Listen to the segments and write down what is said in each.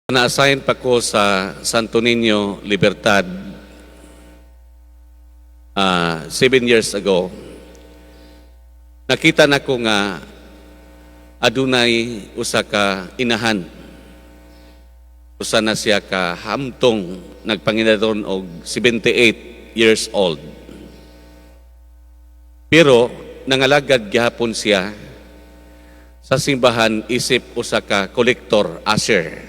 Na-assign pa ko sa Santo Niño, Libertad 7 years ago. Nakita nako nga adunay usa ka inahan. Usa na siya ka hamtong, nagpanginadon og 78 years old. Pero nangalagad gihapon siya sa simbahan isip usa ka collector, usher,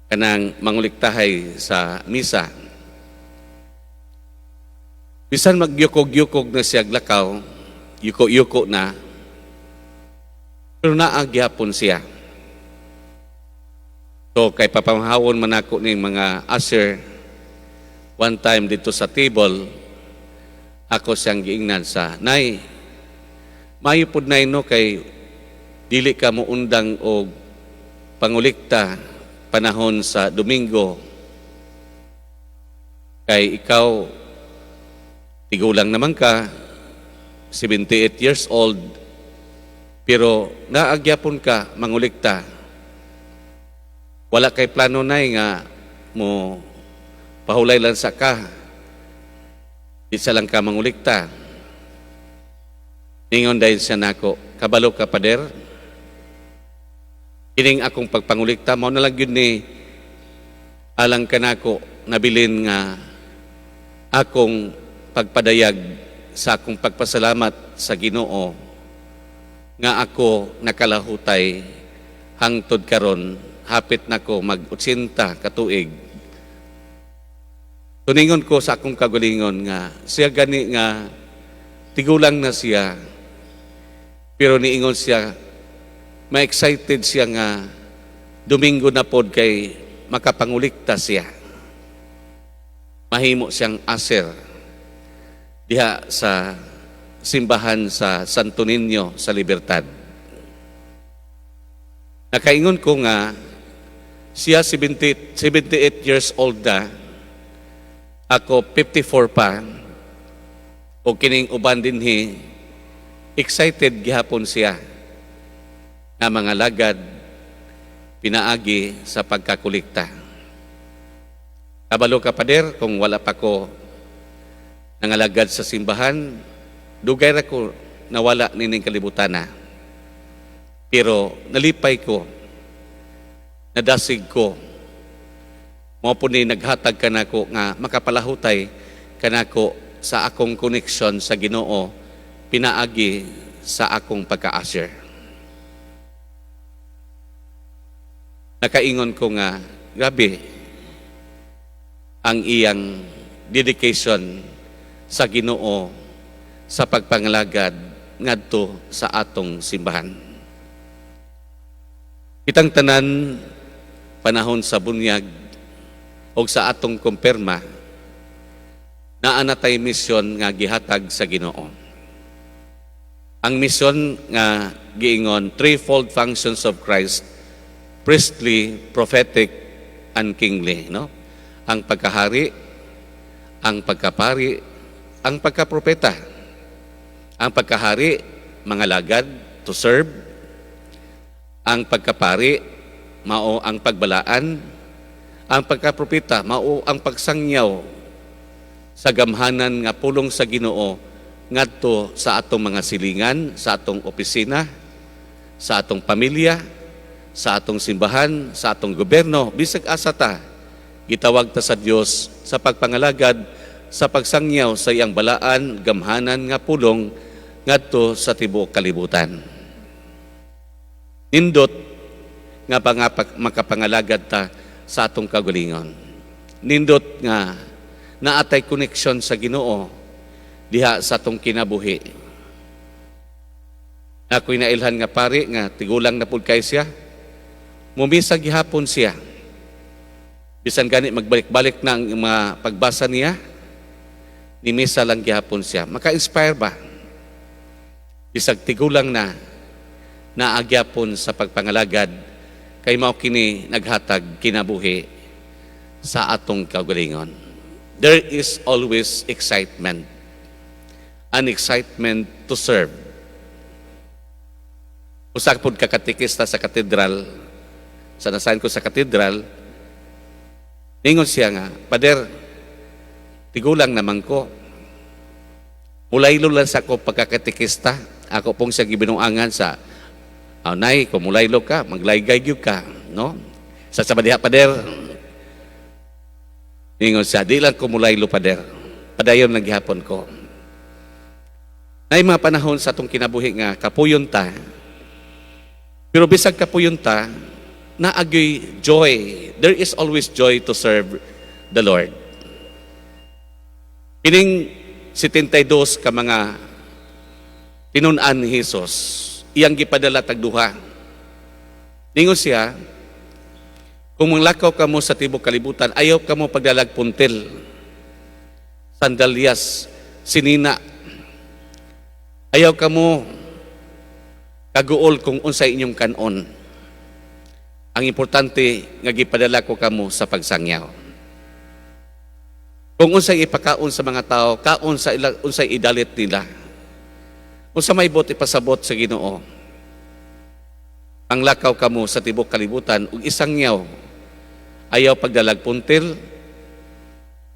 kanang manguliktahay sa misa. Bisan magyukog-yukog na siya lakaw, yuko-yuko na, pero naa gihapon siya. So kay papamahawon man ako ning mga usher, one time dito sa table, ako siyang giingnan sa, "Nay, mayo pod, Nay, no, kay dili ka mo undang og pangulikta panahon sa Domingo. Kay ikaw, tigulang naman ka, 78 years old, pero naa gyapon ka mangulikta. Wala kay plano, Nay, nga mo pahulay lang sa ka. Di sa lang ka mangulikta." Ningon dayon siya nako, "Kabalo ka, Pader, kining akong pagpangulikta, mao na lang gyud ni alang kanako nabilin nga akong pagpadayag sa akong pagpasalamat sa Ginoo nga ako nakalahutay hangtod karon, hapit nako mag 80 ka tuig." Tuningon ko sa akong kagalingon nga siya gani nga tigulang na siya, pero niingon siya, ma-excited siya nga Domingo na pod kay makapangulikta siya. Mahimo siyang usher diha sa simbahan sa Santo Niño sa Libertad. Nakaingon ko nga siya 70, 78 years old na, ako 54 pa, o kining uban dinhi, excited gihapon siya nga mangalagad pinaagi sa pagkakulikta. "Kabalo ka, Pader, kung wala pa ko nangalagad sa simbahan, dugay ra ko nawala nining kalibutan na. Pero nalipay ko, nadasig ko, mao po ni naghatag kanako nga makapalahutay kanako sa akong connection sa Ginoo pinaagi sa akong pagka-usher." Nakaingon ko nga grabe ang iyang dedication sa Ginoo sa pagpangalagad ngadto sa atong simbahan. Kitang tanan, panahon sa bunyag o sa atong kumpirma, naa na tay misyon nga gihatag sa Ginoo. Ang misyon nga giingon threefold functions of Christ: priestly, prophetic, and kingly, no? Ang pagkahari, ang pagkapari, ang pagkapropeta. Ang pagkahari, mangalagad, to serve. Ang pagkapari, mao ang pagbalaan. Ang pagkapropeta, mao ang pagsangyaw sa gamhanan nga pulong sa Ginoo ngadto sa atong mga silingan, sa atong opisina, sa atong pamilya, sa atong simbahan, sa atong gobyerno, bisag asa ta. Gitawag ta sa Dios sa pagpangalagad, sa pagsangyaw sa iyang balaan, gamhanan nga pulong ngadto sa tibuok kalibutan. Nindot nga makapangalagad ta sa atong kagalingon. Nindot nga naa tay connection sa Ginoo diha sa atong kinabuhi. Ako'y nailhan nga pari nga tigulang na pud kay siya. Mumisa gihapon siya. Bisan gani magbalik-balik na ang mga pagbasa niya, nimisa lang gihapon siya. Maka-inspire ba? Bisag tigulang na, naa gyapon sa pagpangalagad kay mao kini naghatag kinabuhi sa atong kaugalingon. There is always excitement. An excitement to serve. Usa pud ka katekista sa katedral. Sa nasahan ko sa katedral, ningon siya nga, "Pader, tigulang naman ko. Mulaylo lang sa ako pagkakatekista." Ako pong siya gibinuangan sa, "Oh, nay, kung mulaylo ka, maglaygay gyud ka, no? Sa diha, pader." Ningon siya, "Di lang ko mulaylo, pader. Padayon lang gihapon ko." Nay mga panahon sa atong kinabuhi nga kapuyon ta. Pero bisag kapuyon ta, naa gyoy joy. There is always joy to serve the Lord. Kining 72 ka mga tinun-an ni Jesus, iyang gipadala tagduha. Ningon siya, "Kung manglakaw kamo sa tibok kalibutan, ayaw kamo pagdalag puntil, sandalyas, sinina. Ayaw kamo kaguol kung unsay inyong kanon. Ang importante nga gipadala ko kamo sa pagsangyaw. Kung unsay ipakaon sa mga tao, kaon sa ila, unsay idalit nila. Unsa may buot ipasabot sa Ginoo. Panglakaw kamo sa tibok kalibutan ug isangyaw. Ayaw pagdalag puntil,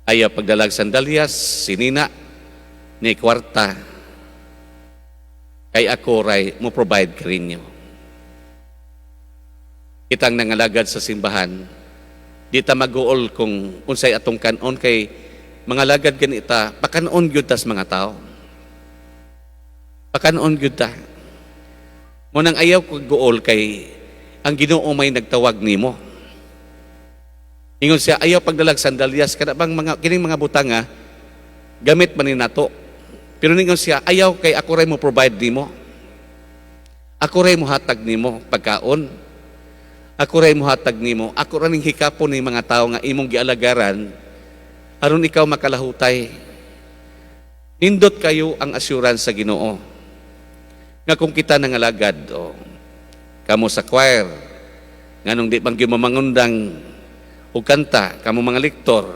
ayaw pagdalag sandalyas, sinina, ni kwarta. Kay ako ray mo provide kaninyo." Kitang nangalagad sa simbahan, di ta maguol kung unsay atong kanon kay mga lagad ganita, pakanon gyud tas mga tao. Pakanon gyud ta. Mao nang ayaw ko guol kay ang Ginoo may nagtawag nimo. Ingon siya, "Ayaw pagdalag sandalyas," kada bang mga kining mga butanga gamit man ni nato. Pero ningon siya, "Ayaw kay ako ray mo provide nimo. Ako ray mo hatag nimo pagkaon. Ako ray mo hatag nimo. Ako ra ning hikapon ni mga tao nga imong gialagaran aron ikaw makalahutay." Nindot kayo ang assurance sa Ginoo. Nga kung kita nangalagad, o kamo sa choir, nganong di bang mangundang og kanta, kamo mga lektor,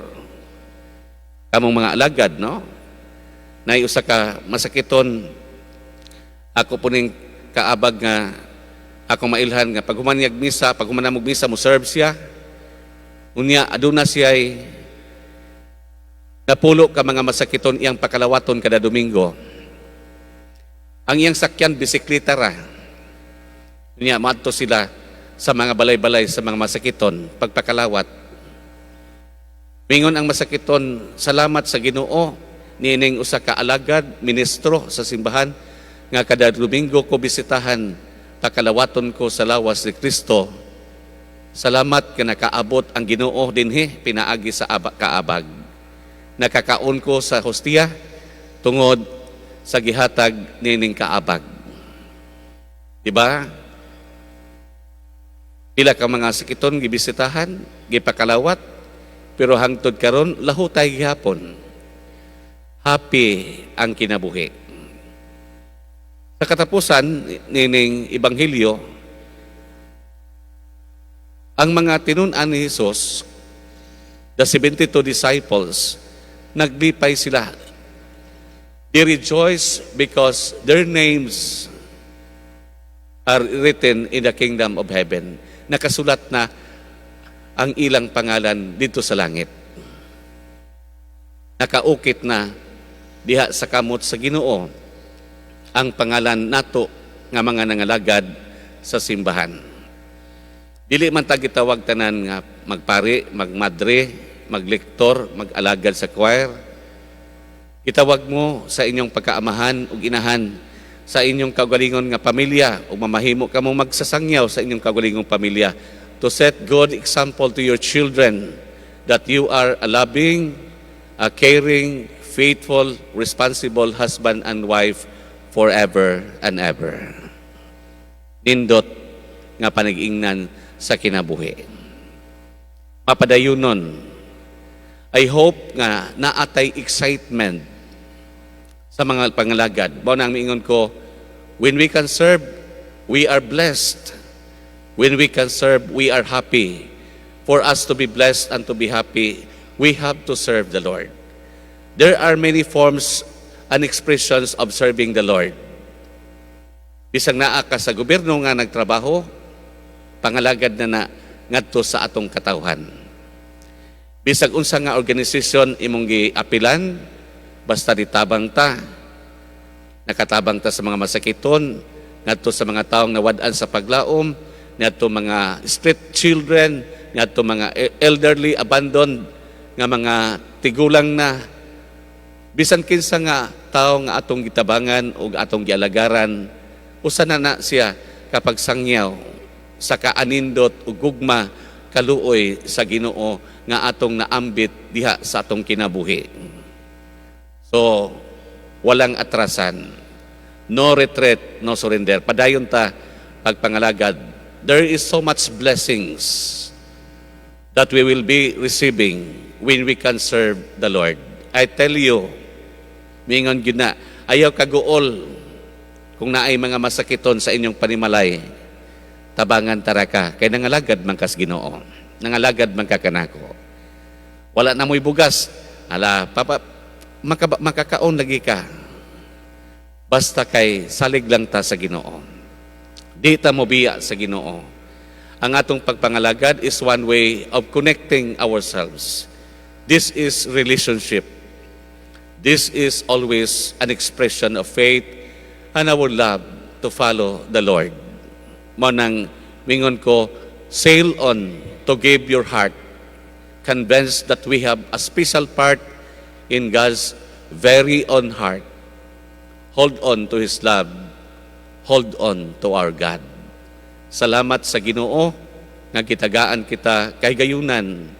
kamong mga alagad, no? Nay usa ka masakiton ako po ning kaabag nga ako mailhan nga pag human niyag misa, pag human og misa, mo serve siya. Unya aduna siya napulo ka mga masakiton iyang pakalawaton kada Domingo. Ang iyang sakyan, bisikleta ra. Unya maadto sila sa mga balay-balay sa mga masakiton pagpakalawat. Mingon ang masakiton, "Salamat sa Ginoo niining usa ka alagad, ministro sa simbahan nga kada Domingo ko bisitahan, pakalawaton ko sa lawas ni Kristo. Salamat nga nakaabot ang Ginoo dinhi pinaagi sa kaabag. Nakakaon ko sa hostiya tungod sa gihatag nining kaabag." Di ba? Pila ka mga sakiton gibisitahan, gipakalawat, pero hangtod karon lahutay gihapon. Happy ang kinabuhi. Sa katapusan nining ebanghelyo, ang mga tinun-an ni Jesus, the 72 disciples, naglipay sila. They rejoice because their names are written in the kingdom of heaven. Nakasulat na ang ilang pangalan dito sa langit. Nakaukit na diha sa kamot sa Ginoo ang pangalan nato nga mga nangalagad sa simbahan. Dili man ta gitawag tanan nga magpari, magmadre, maglektor, mag-alagad sa choir. Gitawag mo sa inyong pagkaamahan ug inahan, sa inyong kaugalingon nga pamilya ug mamahimo kamo magsasangyaw sa inyong kaugalingong pamilya to set good example to your children that you are a loving, a caring, faithful, responsible husband and wife forever and ever. Nindot nga panag-ingnan sa kinabuhi. Mapadayunon. I hope nga naatay excitement sa mga pangalagad. Mao nang miingon ko, when we can serve, we are blessed. When we can serve, we are happy. For us to be blessed and to be happy, we have to serve the Lord. There are many forms and expressions of serving the Lord. Bisag naa ka sa gobyerno nga nagtrabaho, pangalagad na na ngadto sa atong katawhan. Bisag unsa nga organisasyon imong giapilan, basta ditabang ta, nakatabang ta sa mga masakiton, ngadto sa mga taong nawad-an sa paglaom, ngadto mga street children, ngadto mga elderly, abandoned nga mga tigulang na, bisan kinsa nga tao nga atong gitabangan o atong gialagaran, usa na na siya kapag sangyaw sa kaanindot ug gugma, kaluoy sa Ginoo nga atong naambit diha sa atong kinabuhi. So, walang atrasan. No retreat, no surrender. Padayon ta pagpangalagad. There is so much blessings that we will be receiving when we can serve the Lord. I tell you, mingon gyud na, ayaw kaguol kung naay mga masakiton sa inyong panimalay. Tabangan tara ka, kay nangalagad man kas Ginoo. Nangalagad man ka kanako. Wala na mo'y bugas. Ala, papa, makakaon lagi ka. Basta kay salig lang ta sa Ginoo. Di ta mobiya sa Ginoo. Ang atong pagpangalagad is one way of connecting ourselves. This is relationship. This is always an expression of faith and our love to follow the Lord. Mao nang mingon ko, sail on to give your heart, convinced that we have a special part in God's very own heart. Hold on to His love. Hold on to our God. Salamat sa Ginoo nga gitagaan kita kahigayunan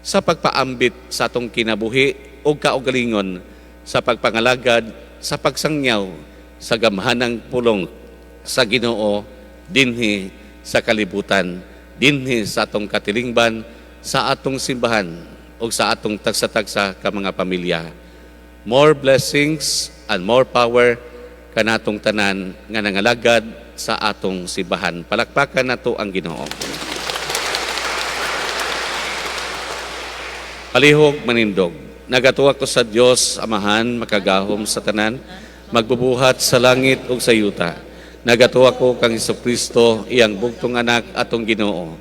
sa pagpaambit sa atong kinabuhi o kaugalingon sa pagpangalagad, sa pagsangyaw sa gamhanang pulong sa Ginoo dinhi sa kalibutan, dinhi sa atong katilingban, sa atong simbahan o sa atong tagsa-tagsa ka mga pamilya. More blessings and more power kanatong tanan nga nangalagad sa atong simbahan. Palakpakan nato ang Ginoo. Palihog manindog. Nagatuo ko sa Dios Amahan, makagahom sa tanan, magbubuhat sa langit ug sa yuta. Nagatuo ko kang Kristo, iyang bugtong Anak, atong Ginoo.